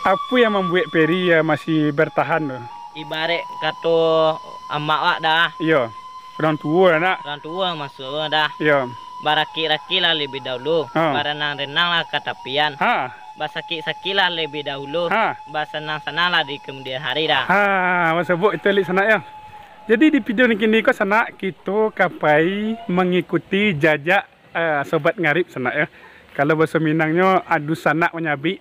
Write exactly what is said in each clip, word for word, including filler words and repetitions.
Apo yang mambuek Peri, ah, masih bartahan tu? Ibaraik kato amak wak dah. Iyo. Urang tuo lah, nak. Urang tuo masuak dah. Iyo. Barakik-rakik lah labiah dahulu. Ha. Baranang-ranang lah ka tapian. Ha. Basakik-sakik lah labiah dahulu. Ha. Basanang-sanang lah di kamudian hari dah. Ha, basobok itu lik sanak yo. Jadi di video nan kini ko sanak, kito ka pai mangikuti jajak, eh, Sobat Ngarib sanak yo. Kalau bahaso Minangnyo, adu sanak manyabik.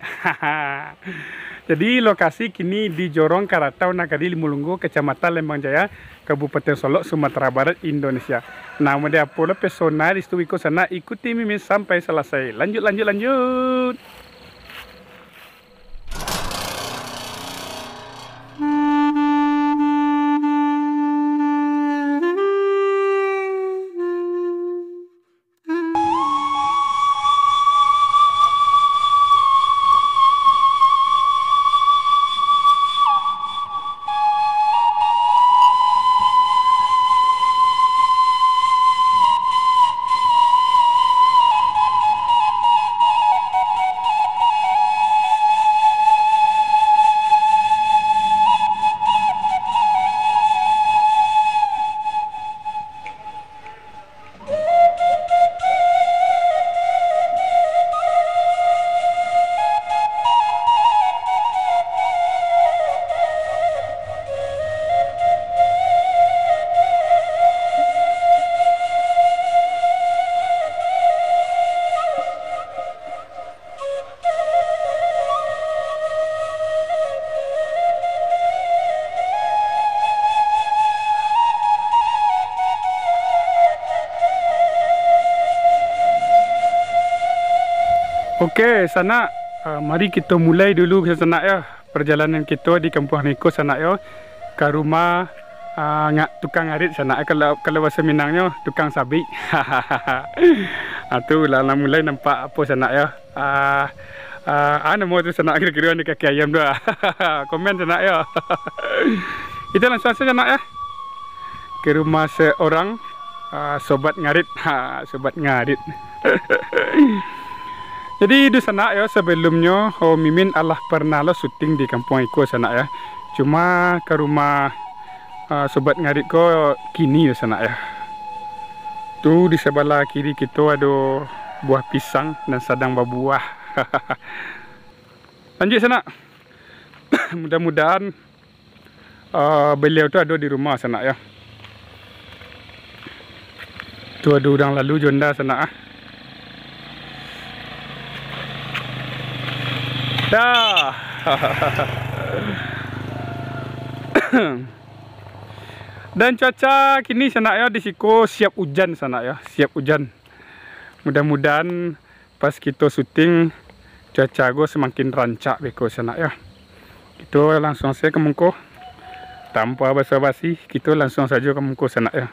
Jadi lokasi kini di Jorong Karatau, Nagari Limau Lunggu, Kecamatan Lembang Jaya, Kabupaten Solok, Sumatera Barat, Indonesia. Nah, model apo lo pesona di situ iko sanak, ikuti Mimin sampai salasai. Lanjut, lanjut, lanjut. Oke, sanak, ah, mari kito mulai dulu, sanak, yo, parjalanan kito di kampuang iko, sanak, yo, ka rumah, ah, ngak tukang arit, sanak, kalau, kalau bahaso Minangnyo, tukang sabik. Ah, tu lah, lah mulai nampak apo, sanak, yo. Ah, ah, ah, namo tu sanak, kiro-kiro ni kaki ayam tu, ah. Komen sanak, yo. Kito langsuang sajo, sanak, yo. Ke rumah seorang, ah, sobat ngarit. Ha, sobat ngarit. Jadi, dunsanak, yo, sabalumnyo, oh, Mimin alah parnah lo syuting di kampuang iko, sanak, yo. Cuma ka rumah, ah, sobat ngarit ko kini, yo, sanak, yo. Tu di sabalah kiri kito ado buah pisang nan sadang babuah. Lanjuik, sanak. Mudah-mudahan, ah, baliau tu ado di rumah, sanak, yo. Tu ado urang lalu jo Honda, sanak, ah. Dah. Dan cuaca kini, sanak, yo, di siko siap ujan, sanak, yo. Siap ujan. Mudah-mudahan pas kito syuting, cuaca ko samakin rancak beko, sanak, yo. Kito langsuang sajo ka muko. Tanpa basa-basi, kito langsuang sajo ka muko, sanak, yo.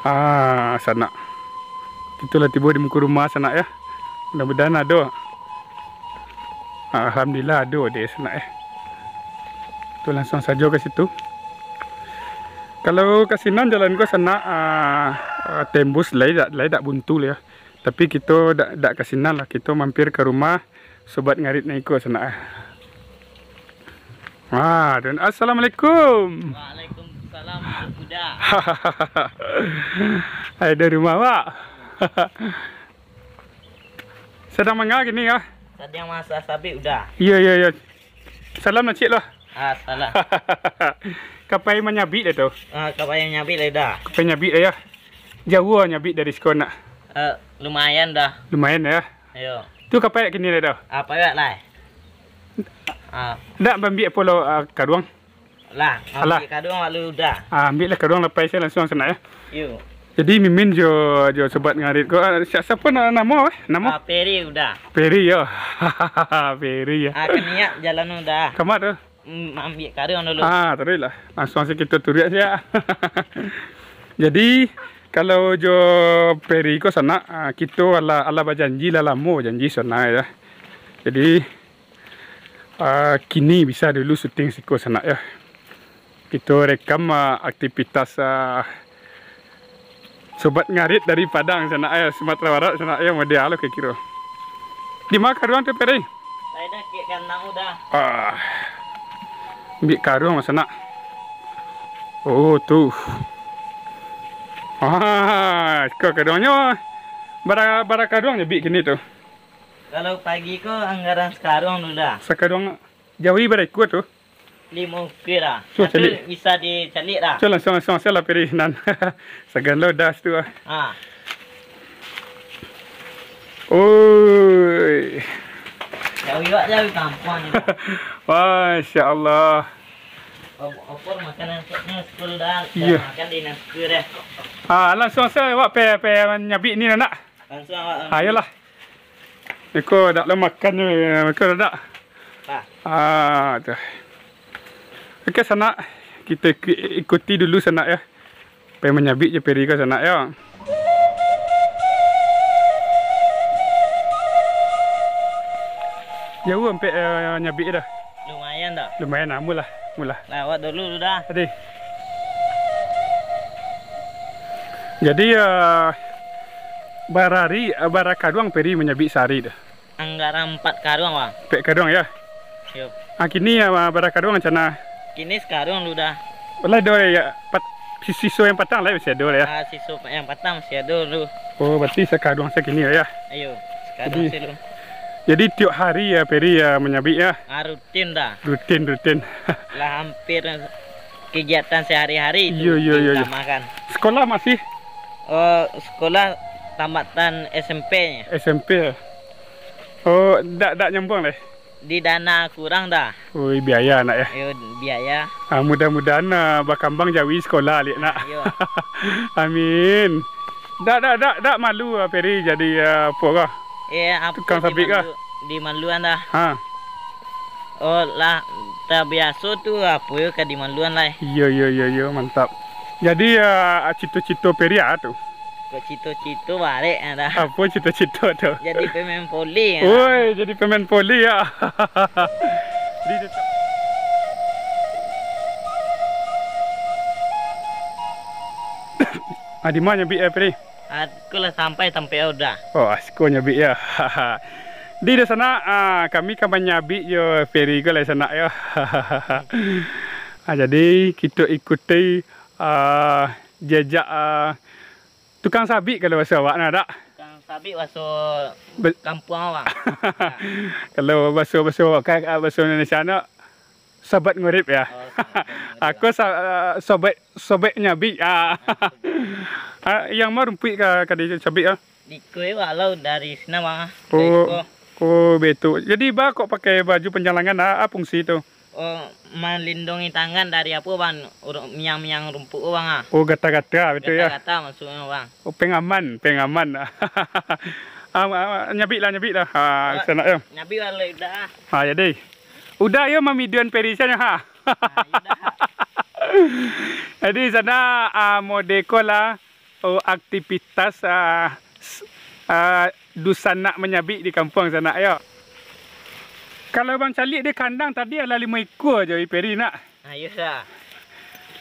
Ah, sanak. Kito lah tibo di muko rumah, sanak, yo. Mudah-mudahan ado. Alhamdulillah, ado deh, sanak, eh. Tu langsuang sajo ka situ. Kalau ka sinan jalan ko, sanak, ah, ah, tembus, lai dak, lai dak buntu lah, yo. Tapi kito dak, dak ka sinan lah, kito mampir ka rumah sobat ngarit nan iko, sanak, eh. Ah, dan assalamualaikum. Waalaikumsalam, Uda. Hai, dari rumah, Pak. Sadang manga kini, yo? Sadang masak sabik, Uda. Iyo, iyo, iyo. Salam lah, Cik, lah. Ah, salam. Ka pai manyabik dah tu. Ah, ka pai manyabik dah, Uda. Ka pai nyabik dah, yo. Jauah nyabik dari siko, nak? Eh, lumayan dah. Lumayan, yo. Iyo. Tu ka pai kini dah tu. Ah, pai lah. Ah. Dak maambiak pulo, ah, karuang? Lah, alah. Ambiak karuang lalu, Uda. Ah, ambiak lah karuang, lah pai sajo langsuang, sanak, yo. Yo. Jadi Mimin jo, jo sobat ngarit ko, ah, sia-, siapo na-, namo, eh? Namo? Ah, Peri, Uda. Peri, yo. Peri, yo. Ah, ka niat jalan, Uda. Ka ma tu? Mm, ambiak karuang dulu. Ah, taruih lah. Langsuang sajo kito turuik sajo. Jadi, kalau jo Peri ko, sanak, ah, kito alah, alah bajanji, lah lamo bajanji, sanak, yo. Jadi, ah, kini bisa dulu syuting siko, sanak, yo. Kito rekam, ah, aktivitas, ah, Sobat ngarit dari Padang sanak, eh, Sumatera Barat sanak, eh, model lo kiro-kiro. Di ma karuang tu, Peri? Lai dah, kek kanang udah. Ah. Ambiak karuang sanak. Oh, tu. Ah, iko karuangnyo. Bara, bara karuang nyabik kini tu? Kalau pagi ko anggaran sakaruang tu dah. Sakaruang jawi bara ikua tu? Limo ukua lah. So, nah, tu caliak. Bisa dicaliak lah. So, langsung, langsung, langsung lah Peri nan. Sagan lo das tu ah. Ah. Oi. Jawi wak jawi kampuang ni. Masya Allah. Op-, opor makanan sepuluh dah. Iya. Makan di nan sepuluh dah. Ah, langsung saja awak pe, pe nyabik ni nak. Langsung awak. Ayolah. Iko dak lo makan, iko dak. Ah. Ah, tu. Oke, sanak. Kita iku-, ikuti dulu sanak ya. Pai manyabik jo Peri ko sanak ya. Jauh ampek, eh, nyabik dah. Lumayan dah. Lumayan lah, mulah, mulah. Lah, awak dulu tu dah. Tadi. Jadi, eh, barari, eh, bara karuang Peri manyabik sahari tu? Anggaran empat karuang, Bang. Empat karuang, ya? Yo. Ah, kini, ah, bara karuang macam mana? Kini sakaruang lu dah. Lah, do, ya, pat-, si-, siso yang patang lah, masih ado lah, ya? Ah, siso pa-, yang patang masih ado lu. Oh, berarti sakaruang sakini lah, ya? Ayo, sakaruang. Jadi, sih lu. Jadi, tiok hari, ya, Peri, ya, manyabik, ya? Ah, rutin dah. Rutin, rutin. Lah hampir kegiatan sehari-hari itu. Iyo, iyo, iyo, iyo. Diutamakan. Sekolah masih? Oh, sekolah tamatan S M P. S M P. Oh, dak, dak nyambung leh? Di dana kurang dah. Oi, biaya nak ya? Yo, biaya. Ah, mudah-mudahan, ah, bakambang jawi sekolah liak nak. Yo. Amin. Dak, dak, dak, dak malu, ah, Peri jadi, ah, apo kah? Eh, apo tukang sabik kah? Dimalu-, dimaluan dah. Ha. Oh, lah tabiaso tu, apo yo ka dimaluan lai. Iyo, iyo, iyo, iyo, mantap. Jadi, ah, cito-cito Peri ah tu? Kok cito-cito barek ah dah. Apo cito-cito tu? Jadi pemain voli ah. Oi, jadi pemain voli ya. Di, di, ah, di ma nyabik eh, Peri? Aku lah sampai tampek udah. Oh, siko nyabik yo. Di, di sanak, ah, kami ka manyabik jo Peri ko lah sanak yo. Ah, jadi, kito ikuti, ah, jejak, ah, tukang sabik kalau baso awak nah, dak? Tukang sabik baso be-, kampuang awak. Kalau baso, baso awak, ah, baso Indonesia no, Sobat Ngurip, ya. Oh, Sobat Ngurip. Aku sa-, eh, sobat, sobat nyabik. Ah. Ah, sobat. Ah, yang ma rumpuik ka, ka dicabik, ah? Dikoi walau dari sinan, Bang, ah. Oh, dari siko. Oh, betul. Jadi, Ba kok pakai baju panjang langan, ah, apa fungsi tu? Oh, melindungi tangan dari apa, Bang? Uru-, miang-miang rumput tu, Bang, ah. Oh, gata-gata, betul, ya? Gata-gata maksudnya, Bang. Oh, pengaman, pengaman. Ah, ah, nyabik lah, nyabik lah. Ah, awak sanak, yo. Nyabik lah, udah, ah. Ah, jadi. Udah yo mamiduan Peri sian, ha. Ah, udah. Jadi, sanak, ah, mode ko lah, oh, aktivitas, ah, s-, ah, dunsanak manyabik di kampuang sanak yo. Kalau Bang caliak di kandang tadi alah limo ikua jo Peri nak. Ah, iyo, sa.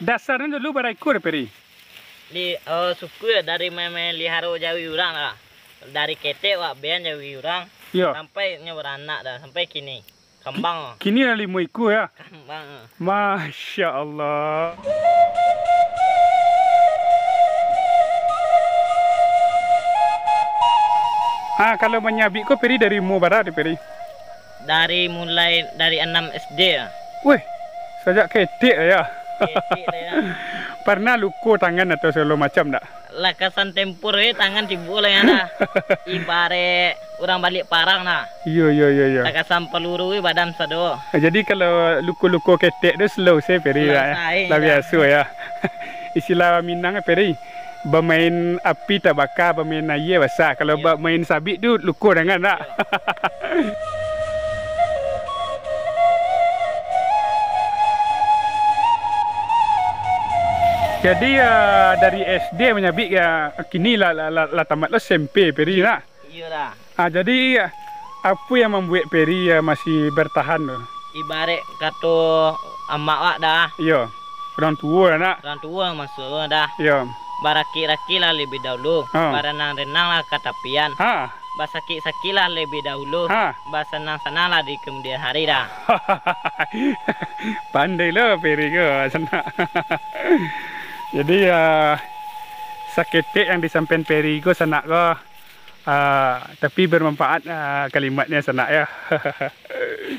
Dasarnyo dulu bara ikua Peri? Li-, oh, suku dari main-main liharo jawi urang lah. Dari ketek wak ben jawi urang. Iyo. Sampai nyo baranak dah, sampai kini. Kambang. Ki-, kini lah limo ikua, ya? Kambang. Masya Allah. Ha, kalau manyabik ko Peri dari umua bara tu, Peri? Dari mulai dari anam S D lah. Weh, sajak ketek lah, ya? Ketek lah, ya. Parnah luko tangan atau sagalo macam dak? Lakasan tempur, eh, tangan tibo lah, ya, dah. Ibarat urang baliak parang, nah. Iyo, iyo, iyo, iyo. Takasan paluru, eh, badan sado. Jadi, kalau luko-luko ketek tu slow se, Peri, slow lah, eh. Lah biaso, ya. Istilah Minang, eh, Peri, bamain api tabaka, bamain aia basah. Kalau bamain sabik tu, luko tangan, nak. Iyo. Jadi, ah, dari S D manyabik, ya, kini lah, lah, lah, lah tamat lah S M P, Peri, nak? Iyo lah. Ah, jadi, apo yang mambuek Peri, ya, masih bertahan tu? Ibarat kato amak wak dah. Iyo. Urang tuo lah, nak? Urang tuo maksud dah. Iyo. Barakik-rakiklah labiah dahulu, ha, barenang-renanglah ka tapian. Ha. Basakik-sakiklah labiah dahulu, ha, basanang-sananglah di kamudian hari dah. Pandai lo Peri ko, sanak. Jadi, ah, saketek yang disampaian Peri ko, sanak ko, ah, tapi bermanfaat, ah, kalimatnya, sanak, ya.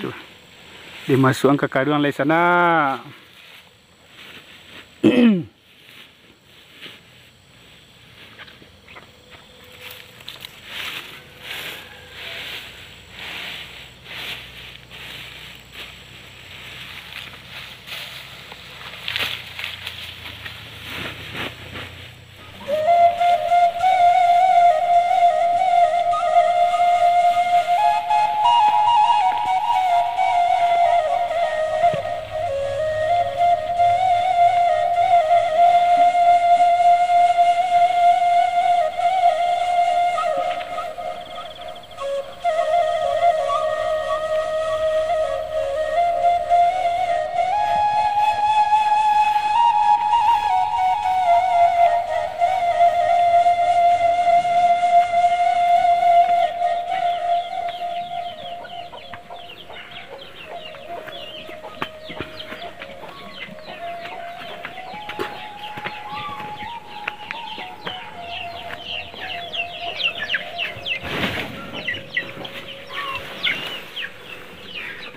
Tuh. Dimasuakan ka karuang lai, sanak.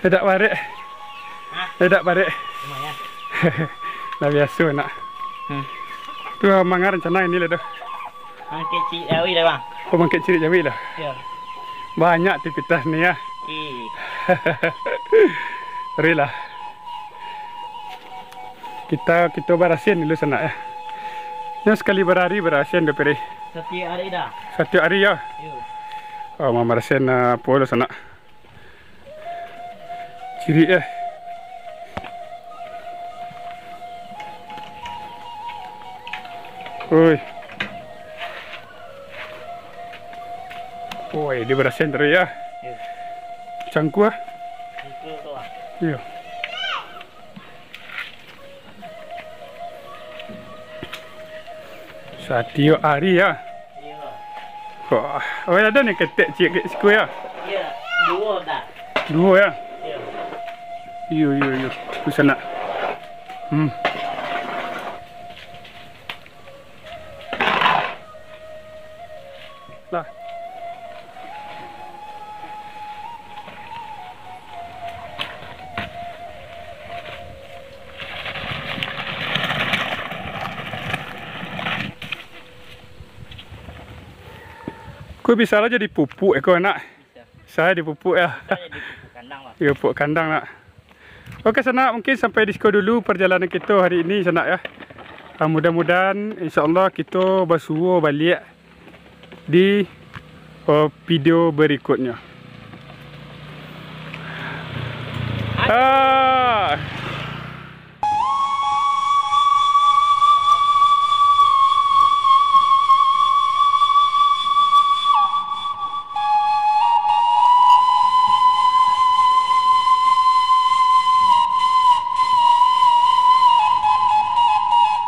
Edak barek. Hah? Edak barek. Lumayan. Lah biaso nak. Hmm. Tu manga rencana ini lah tu. Mangkek cirik jawi lah, Bang. Oh, mangkek cirik jawi lah. Yo. Banyak aktivitas ni ya. Ih. Ri lah. Kita, kita barasin dulu sanak ya. Nyo sakali barari barasin tu Peri. Satiok ari dah. Satiok ari ya. Yo. Oh, mamarasin uh, apo lo sanak. Cirik eh. Oi. Oi, dia barasin taruih ya. Yo. Cangkua. Cangkua tu ah. Iyo. Satiok ari ya. Iyo. Wah, awak ado ni ketek ciek siku ya. Iyo, duo dah. Duo ya. Iyo. Iyo iyo iyo. Di sana. Hmm. Lah. Ko bisa lah jadi pupuk iko nak. Bisa. Bisa dipupuk ya. Bisa jadi pupuk kandang lah. Iyo, pupuk kandang nak. Oke sanak, mungkin sampai di siko dulu perjalanan kito hari ini sanak ya. Ah, mudah-mudahan insyaallah kito basuo baliak di, eh, video berikutnya. Ah.